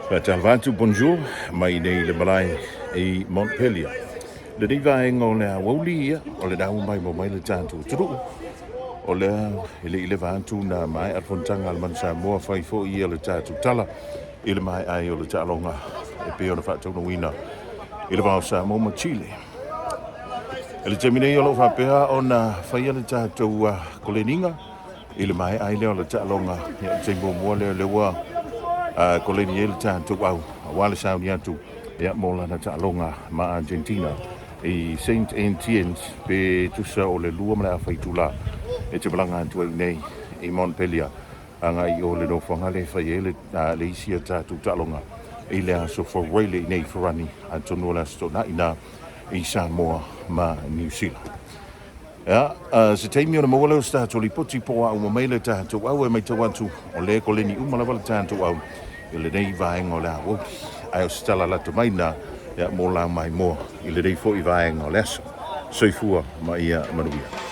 Faatalofa atu, bonjour, mai nei le malae i Montpellier. Lenei vaega o le aoauli ia, o lena ua maimoa mai le tatou atunuu. O lea e le i leva atu na maea le fonotaga a le Manu Samoa, fai foi ia le tatou tala i le maea ai o le taaloga e pei ona faataunuuina i le va o Samoa ma Chile. I le taimi nei o lo o faapea ona faia le tatou koleniga i le maea ai lea o le taaloga, ia, le taimi muamua lea lea ua koleni ai le tatou au aua le sauni atu, ia, mo lana taaloga ma Argentina i Saint Etienne pe tusa o le 2:30 itula e te malaga atu ai nei i Montpellier agai i o le nofoaga lea e fai ai le isi a tatou taaloga i le aso Faraile i nei Farani, atonu o le aso Toonai na i Samoa ma Niu Sila. Ia, se taimi ona maua lea o se tatou lipoti po o a uma mai le tatou au e matau atu o lea e koleni uma lava le tatou au i lenei vaega o le aoauli. Ae o se tala lata mai na, ia, mo lau maimoa i lenei foi vaega o le aso. Soifua ma ia manuia.